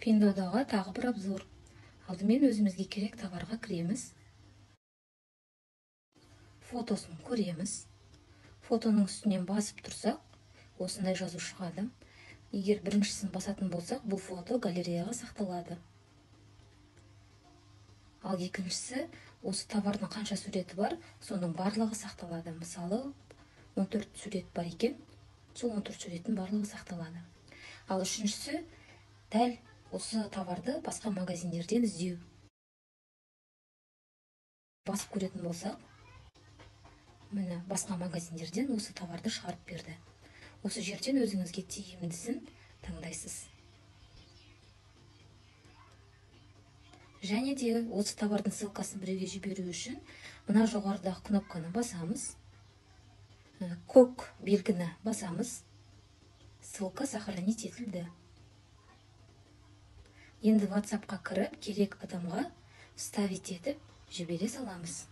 Пиндуодуоға тағы бір обзор. Алдымен өзімізге керек товарға кіреміз. Фотосын көреміз. Фотоның үстінен басып тұрсақ, осындай жазу шығады. Егер біріншісін басатын болсақ, бұл фото галереяға сақталады. Ал екіншісі, осы товардың қанша суреті бар, соның барлығы сақталады. Мысалы, 14 сурет бар екен, сол 14 суреттің барлығы сақталады. Ал үшіншісі, дәл осы товарды басқа магазиндерден іздеу. Басып көретін болсақ, міне, басқа магазиндерден осы товарды шығарып берді. Осы жерден өзіңізге тиімдісін таңдайсыз. Және де осы товардың ссылкасын біреуге жіберу үшін мына жоғарыдағы кнопканы басамыз. Көк белгіні басамыз. Ссылка сохранить етілді. Енді WhatsApp-қа кіріп, керек адамға вставить етіп жібере саламыз.